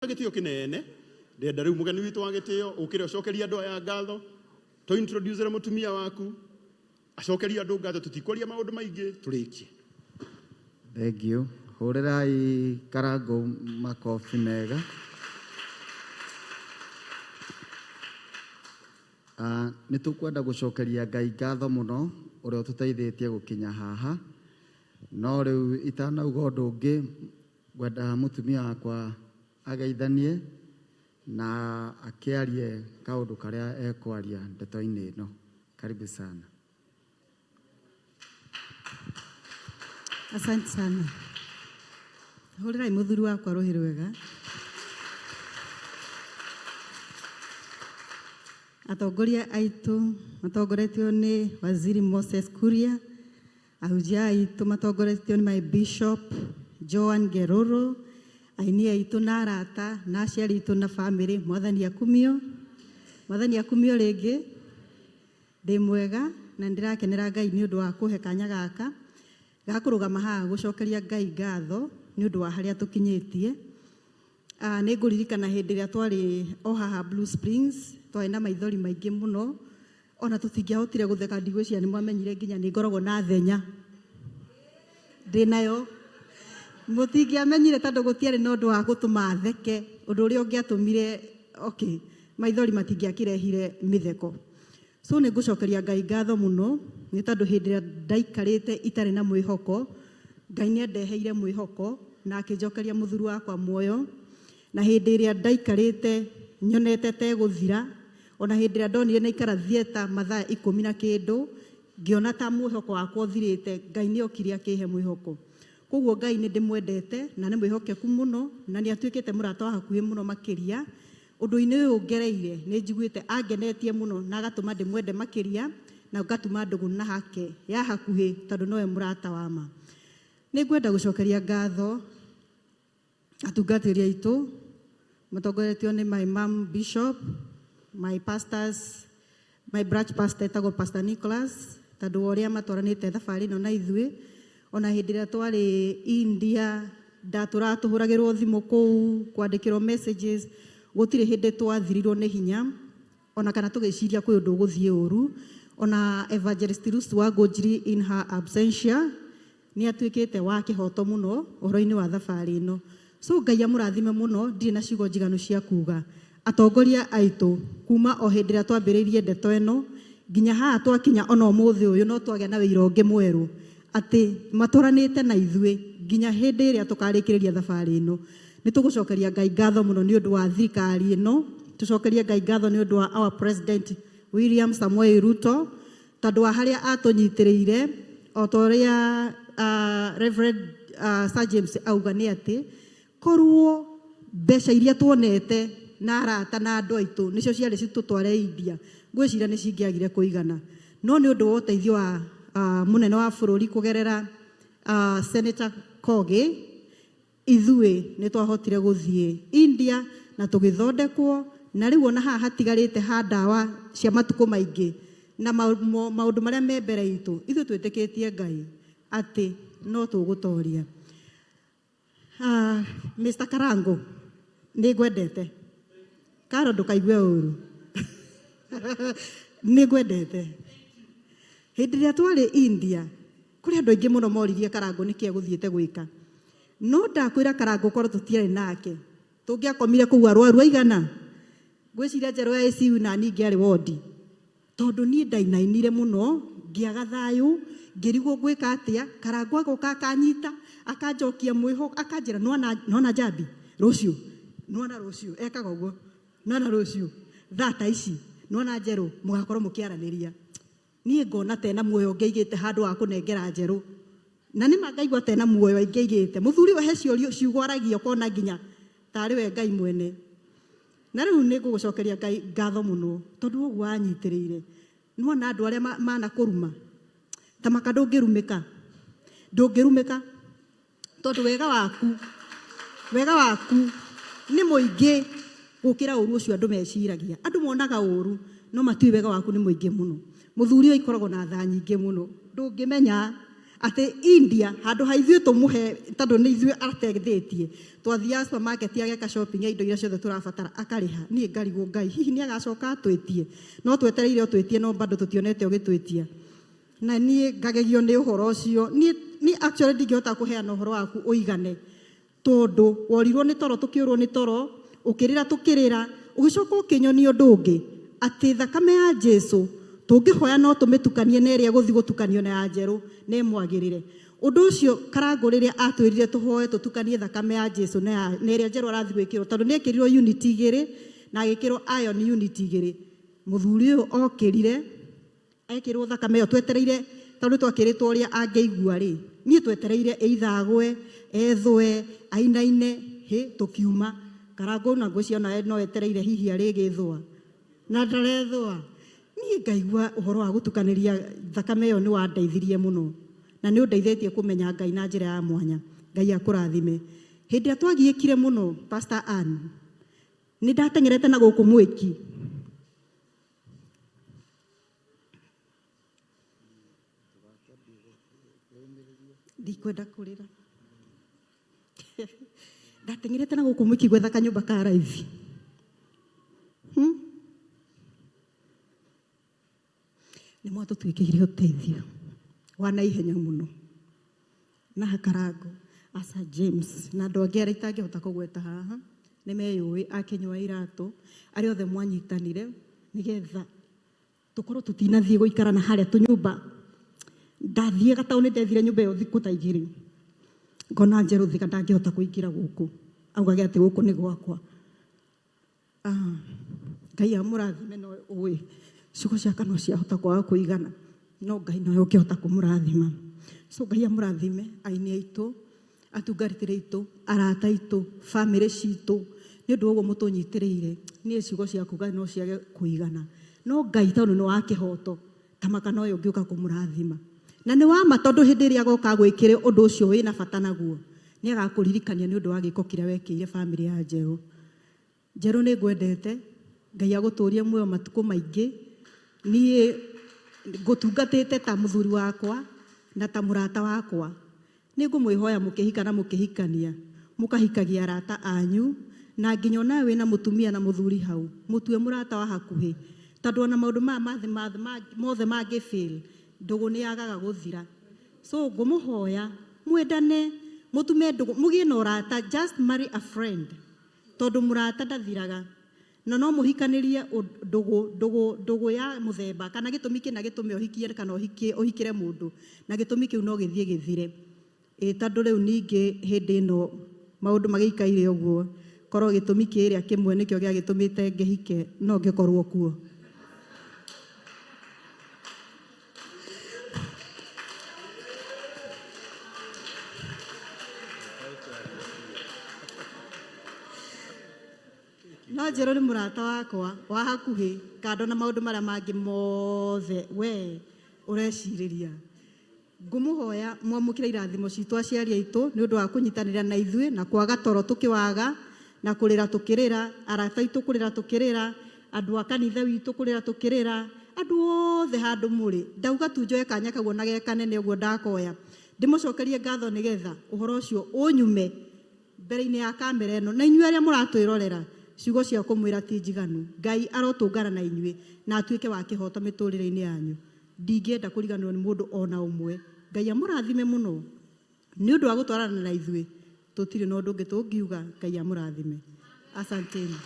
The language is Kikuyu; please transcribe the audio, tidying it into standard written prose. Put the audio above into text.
Gĩtĩo kĩnene ndĩrenda rĩu mũgeni witũ wa gĩtĩo ũkĩre ũcokerie andũ aya ngatho, tũ introduce mũtumia waku acokerie andũ ngatho, tũtikwaria maũndũ maingĩ, tũrĩkie. Thank you. Hũrĩrai Karangũ makobi mega. Ah, nĩ tũkwenda gũcokeria Ngai ngatho mũno ũrĩa ũtũteithĩtie gũkinya haha. No rĩu itanauga ũndũ ũngĩ, ngwenda mũtumia wakwa ageithanie na akĩarie kaũndũ karĩa ekwaria ndeto-inĩ ĩno. Karibu sana. Asante sana. Hũrĩrai mũthuri wakwa rũhĩ rwega. Atongoria aitũ matongoretio nĩ Waziri Moses Kuria, ahunjia aitũ matongoretio nĩ my bishop Joan Geroro, aini aitũ na arata na aciari aitũ na famĩlĩ, Mwathani akumio. Mwathani akumio rĩngĩ. Ndĩ mwega na nĩ ndĩrakenera Ngai nĩ ũndũ wa kũhe kanya gaka ga kũrũgama haha gũcokeria Ngai ngatho nĩ ũndũ wa harĩa tũkinyĩtie. Nĩ ngũririkana hĩndĩ ĩrĩa twarĩ o haha Blue Springs, twarĩ na maithori maingĩ mũno, ona tũtingĩahotire gũtheka, ndigwĩciria nĩ mwamenyire nginya nĩ ngoragwo na thenya ndĩ nayo. Mũtingĩamenyire tondũ gũtiarĩ na ũndũ wa gũtũma theke, ũndũ ũrĩa ũngĩatũmire, okay, maithori matingĩakĩrehire mĩtheko. So nĩ ngũcokeria Ngai ngatho mũno nĩ tondũ hĩndĩ ĩrĩa ndaikarĩte itarĩ na mwĩhoko, Ngai nĩ andeheire mwĩhoko na akĩnjokeria mũthuri wakwa muoyo. Na hĩndĩ ĩrĩa ndaikarĩte nyonete ta ĩgũthira, ona hĩndĩ ĩrĩa ndonire naikara theatre mathaa ikũmi na kĩndũ, ngĩona ta mwĩhoko wakwa ũthirĩte, Ngai nĩ okire akĩhe mwĩhoko. Koguo Ngai nĩ ndĩmwendete na nĩ mwĩhokeku mũno na nĩ atuĩkĩte mũrata wa hakuhĩ mũno makĩria. Ũndũ-inĩ ũyũ ngereire nĩ njiguĩte angenetie mũno na agatũma ndĩmwende makĩria na ngatuma ndũgũ na hake ya hakuhĩ tondũ nowe mũrata wa ma. Nĩ ngwenda gũcokeria ngatho atungatĩri aitũ matongoretio nĩ my mom bishop, my pastors, my branch pastor etagwo Pastor Nicholas, tondũ wa ũrĩa matwaranĩte thabarĩ ĩno na ithuĩ. Ona hĩndĩ ĩrĩa twarĩ India ndatũraga tũhũragĩrwo thimũ kũu, kwandĩkĩrwo messages, gũtirĩ hĩndĩ twathirirwo nĩ hinya ona kana tũgĩciria kwĩ ũndũ ũgũthiĩ ũru. Ona Evangelist Ruth Wangũnjiri in her absentia nĩ atuĩkĩte wa kĩhoto mũno ũhoro-inĩ wa thabarĩ ĩno. So Ngai amũrathime mũno, ndirĩ na ciugo njiganu cia kuga. Atongoria aitũ kuma o hĩndĩ ĩrĩa twambĩrĩirie ndeto ĩno nginya haha twakinya ona ũmũthĩ ũyũ no twagĩa na wĩira ũngĩ mwerũ atĩ matwaranĩte na ithuĩ nginya hĩndĩ ĩrĩa tũkarĩkĩrĩria thabarĩ ĩno. Nĩ tũgũcokeria Ngai ngatho mũno nĩ ũndũ wa thirikari ĩno, tũcokerie Ngai ngatho nĩ ũndũ wa our president William Samoei Ruto, tondũ wa harĩa atũnyitĩrĩire o ta ũrĩa Reverend Sir James auga nĩ atĩ korwo mbeca iria tuonete na arata na andũ aitũ nĩcio ciarĩ citũtware India, ngwĩciria nĩ cingĩagire kũigana. No nĩ ũndũ wa ũteithio wa mũnene wa bũrũri kũgerera Senator Kogi, ithuĩ nĩ twahotire gũthiĩ India na tũgĩthondekwo, na rĩu ona haha hatigarĩte ha ndawa cia matukũ maingĩ na maũndũ marĩa me mbere itũ, ithuĩ twĩtĩkĩtie Ngai atĩ no tũgũtoria. Mr. Karango, nĩ ngwendete. Karo ndũkaigue ũru. Nĩ ngwendete. Hĩndĩ ĩrĩa twarĩ India, kũrĩ andũ aingĩ mũno moririe Karango nĩkĩ egũthiĩte gwĩka. No ndakwĩra Karango korwo tũtiarĩ nake, tũngĩakomire kũu arwaru aigana? Ngwĩciria njerũ ya ICU na niĩ ingĩarĩ wondi. Tondũ niĩ ndainainire mũno, ngĩaga thayũ, ngĩrigwo ngwĩka atĩa, Karangũ agoka akanyita, akanjokia mwĩhoko, akanjĩra nĩwona nĩwona Njambi, rũciũ, nĩwona rũciũ, ekaga ũguo, nĩwona rũciũ, thaa ta ici, nĩwona Njerũ, mũgakorwo mũkĩaranĩria. Niĩ ngona ta ena muoyo ũngĩaigĩte handũ wa kũnengera Njerũ. Na nĩma ngaigua ta ena muoyo aingĩaigĩte. Mũthuri ũyũ he ciũria ciugo aragia ũkona nginya tarĩ we Ngai mwene. Na rĩu nĩ ngũgũcokeria Ngai ngatho mũno tondũ wa ũguo wanyitĩrĩire. Nĩ wona andũ arĩa manakũruma ta maka ndũngĩrumĩka, ndũngĩrumĩka tondũ wega waku, wega waku nĩ mũingĩ gũkĩra ũru ũcio andũ meciragia. Andũ monaga ũru no matiũĩ wega waku nĩ mũingĩ mũno. Mũthuri ũyũ aikoragwo na tha nyingĩ mũno, ndũngĩmenya. Atĩ India handũ ha ithuĩ tũmũhe, tondũ nĩ ithuĩ ateithĩtie, twathiaga supermarket ageka shopping ya indo iria ciothe tũrabatara akarĩha. Niĩ ngarigwo, Ngai hihi nĩ agacoka atwĩtie? No twetereire ũtwĩtie, no bado tũtionete ũgĩtwĩtia. Na niĩ ngagegio nĩ ũhoro ũcio. Niĩ actually ndingĩhota kũheana ũhoro waku ũigane, tondũ worirwo nĩ toro tũkĩũrwo nĩ toro, ũkĩrĩra tũkĩrĩra, ũgĩcoka ũkĩnyonia ũndũ ũngĩ, atĩ thakame ya Jesu tũngĩhoya no tũmĩtukanie na ĩrĩa ĩgũthiĩ gũtukanio na ya njerũ na ĩmwagĩrĩre. Ũndũ ũcio Karangũ rĩrĩa atwĩrire tũhoe tũtukanie thakame ya Jesu na ĩrĩa njerũ arathiĩ gwĩkĩrwo, tondũ nĩ ekĩrirwo unit 2 na agĩkĩrwo iron unit 2. Mũthuri ũyũ okĩrire ekĩrwo thakame ĩyo, twetereire tondũ twakĩrĩtwo ũrĩa angĩigua rĩ, niĩ twetereire either agwe, ethũe, ainaine, hĩ tũkiuma. Karangũ na ngwĩciria onawe no etereire hihi arĩgĩthũa na ndarethũa. Niĩ ngaigua ũhoro wa gũtukanĩria thakame ĩyo nĩ wandeithirie mũno, na nĩ ũndeithĩtie kũmenya Ngai na njĩra ya mwanya. Ngai akũrathime. Hĩndĩ ĩrĩa twagiĩkire mũno, Pastor Ann, nĩ ndateng'erete na gũkũ mwĩki. Ndikwenda kũrĩra. Ndateng'erete na gũkũ mwĩki gwetha kanyũmba ka raithi. Nĩ mwatũtuĩkĩire ũteithio wa naihenya mũno. Na Karango, Asa James, na andũ angĩ arĩa itangĩhota kũgweta haha, nĩ meyũĩ, akĩnyua iratũ, arĩa othe mwanyitanire nĩgetha tũkorwo tũtinathiĩ gũikara na harĩa tũnyũmba. Ndathiĩ gataũni ndethire nyũmba ĩyo thikũ ta 2, ngona njerũ thika ndangĩhota kũingĩra gũkũ, augage atĩ gũkũ nĩ gwakwa. Ngai amũrathime, no ũĩ ciugo cia kanua ciahota kwaga kũigana, no Ngai nowe ũngĩhota kũmũrathima. So Ngai amũrathime aini aitũ, atungatĩri aitũ, arata aitũ, bamĩrĩ citũ, nĩ ũndũ wa ũguo mũtũnyitĩrĩire. Niĩ ciugo cia kuga no ciage kũigana, no Ngai tondũ nĩ wa kĩhoto, ta maka nowe ũngĩũka kũmũrathima. Na nĩ wa ma, tondũ hĩndĩ ĩrĩa agoka gwĩkĩre ũndũ ũcio wĩna bata naguo, nĩ agakũririkania nĩ ũndũ wa gĩko kĩrĩa wekĩire bamĩrĩ ya Njerũ. Njerũ nĩ ngwendete, Ngai agũtũrie muoyo matukũ maingĩ. Niĩ ngũtungatĩte ta mũthuri wakwa na ta mũrata wakwa. Nĩ ngũmwĩhoya mũkĩhika na mũkĩhikania, mũkahikagia arata anyu, na nginya onawe wĩna mũtumia na mũthuri hau, mũtue mũrata wa hakuhĩ, tondũ ona maũndũ maya mothe mangĩ fail, ndũgũ nĩ yagaga gũthira. So ngũmũhoya mwendane, mũtume ndũgũ, mũgĩe na ũrata, just marry a friend, tondũ mũrata ndathiraga. Na no mũhikanĩrie ndũgũ ya mũthemba kana gĩtũmi kĩna gĩtũme ũhikie kana ũhikĩre mũndũ, na gĩtũmi kĩu no gĩthiĩ gĩthire. Tondũ rĩu ningĩ hĩndĩ ĩno maũndũ magĩikaire ũguo, korwo gĩtũmi kĩrĩa kĩmwe nĩkĩo gĩagĩtũmĩte ngĩhike, no ngĩkorwo kuo. No Njerũ nĩ mũrata wakwa wa hakuhĩ, kando na maũndũ marĩa mangĩ mothe we ũrecirĩria. Ngũmũhoya mwamũkĩre irathimo citũ aciari aitũ nĩ ũndũ wa kũnyitanĩra na ithuĩ na kwaga toro tũkĩwaga, na kũrĩra tũkĩrĩra, arata aitũ kũrĩra tũkĩrĩra, andũ a kanitha witũ kũrĩra tũkĩrĩra, andũ othe handũ mũrĩ. Ndauga tu njoe kanya kau ona ge kanene ũguo ndakoya, ndĩmũcokerie ngatho nĩgetha ũhoro ũcio ũnyume mbere-inĩ ya kamera ĩno. Na inyuĩ arĩa mũratwĩrorera, ciugo cia kũmwĩra ti njiganu. Ngai arotũngana na inyuĩ na atuĩke wa kĩhoto mĩtũrĩre-inĩ yanyu. Ndingĩenda kũriganĩrwo nĩ mũndũ ona ũmwe. Ngai amũrathime mũno nĩ ũndũ wa gũtwarana na ithuĩ. Tũtirĩ na ũndũ ũngĩ tũngiuga. Ngai amũrathime. Asanteni.